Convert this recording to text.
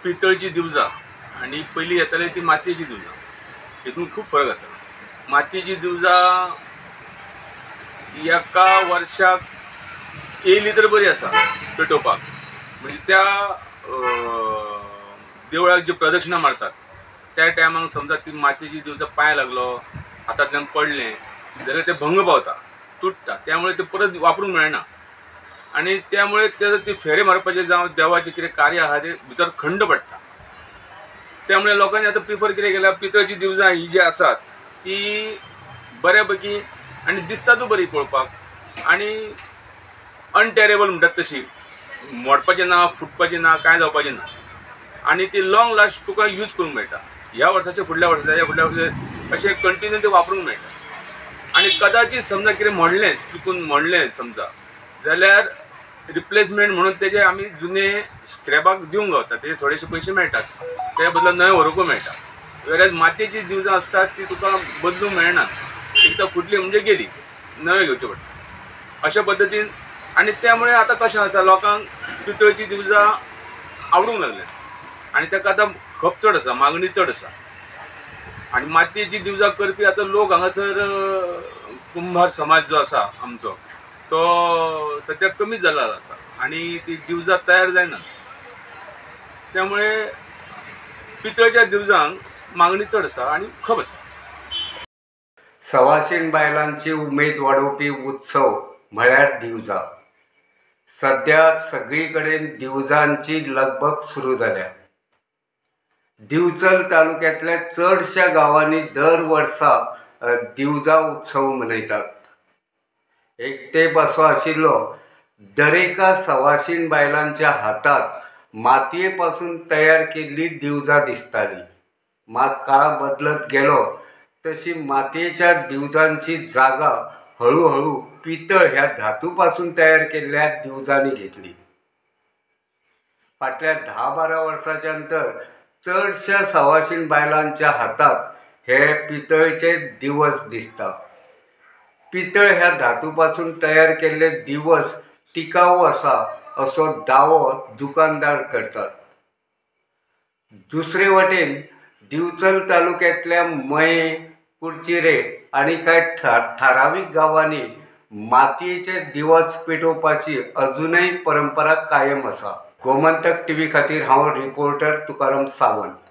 पितळची दिवजां आनी पयलीं येताली ती मातयेची दिवजां हितून खूब फरक आसा. मातयेची दिवजां एका वर्साक येयली तर बरी आसा पेटोवपाक, म्हणजे त्या देवळाक जी प्रदक्षिणा मारतात त्या टायमाक समजा ती मातयेची दिवजां पांय लागलो, हातांतल्यान पडलें जाल्यार तें भंग पावता, तुट्टा, त्यामुळे ते परत वापरूंक मेळना आनी त्यामुळे ते ती फेरे मारपाचें जावं देवाचें कितें कार्य आसा तें भितर खंड पडटा. त्यामुळे लोकांनी आतां प्रिफर कितें केल्यार पितळची दिवजां ही जी आसात ती बऱ्या पैकी आनी दिसतातूय बरी पळोवपाक आनी अनटेरेबल म्हणटात तशी, मोडपाचें ना, फुटपाचें ना, कांय जावपाचें ना आनी ती लॉंग लास्ट तुका यूज करूंक मेळटा. ह्या वर्साच्या फुडल्या वर्सा, ह्या फुडल्या वर्सा अशें कंटिन्यू ते वापरूंक मेळटा. आनी कदाचीत समजा कितें मोडलें, चुकून मोडलें समजा जाल्यार रिप्लेसमेंट म्हणून तेजे आमी जुने स्क्रॅपाक दिवंक गावता, तेजे थोडेशे पयशे मेळटात, त्या बदला नवें व्हरूंकूय मेळटा. वेल्यार मातयेची दिवजां आसतात ती तुका बदलूंक मेळना, एकदां फुटली म्हणजे गेली, नवें घेवचें पडटा अशा पद्दतीन. आनी त्यामुळे आतां कशें आसा, लोकांक पितळची दिवजां आवडूंक लागल्या आनी ताका आतां खप चड आसा, मागणी चड आसा. आनी मातयेची दिवजां करपी आतां लोक हांगासर कुंभार समाज जो आसा आमचो तो सद्याक कमी जाल्लो आसा आनी ती दिवजां तयार जायना, त्यामुळे पितळच्या दिवजांक मागणी चड आसा आनी खप आसा. सवाशीण बायलांची उमेद वाडोवपी उत्सव म्हळ्यार दिवजां. सद्या सगळी कडेन दिवजांची लगबग सुरू जाल्या. दिवचल तालुक्यांतल्या चडश्या गांवांनी दर वर्सा दिवजां उत्सव मनयतात. एक तेंप असो आशिल्लो दरेका सवाशीण बायलांच्या हातांत मातये पासून तयार केल्ली दिवजां दिसताली. मात काळ बदलत गेलो तशी मातयेच्या दिवजांची जागा हळूहळू पितळ ह्या धातू पासून तयार केल्ल्या दिवजांनी घेतली. फाटल्या 10-12 वर्सांच्या नंतर चडश्या सवाशीण बायलांच्या हातात हे पितळचे दिवस दिसता. पितळ ह्या धातू पासून तयार केल्ले दिवस टिकाऊ आसा असो दावो दुकानदार करतात. दुसरे वटेन दिवचल तालुक्यांतल्या मये, कुडचिरे आनी कांय थारावीक गांवांनी मातयेचे दिवस पेटोवपाची अजूनय परंपरा कायम आसा. गोमंतक टीव्ही खातीर हांव रिपोर्टर तुकाराम सावंत.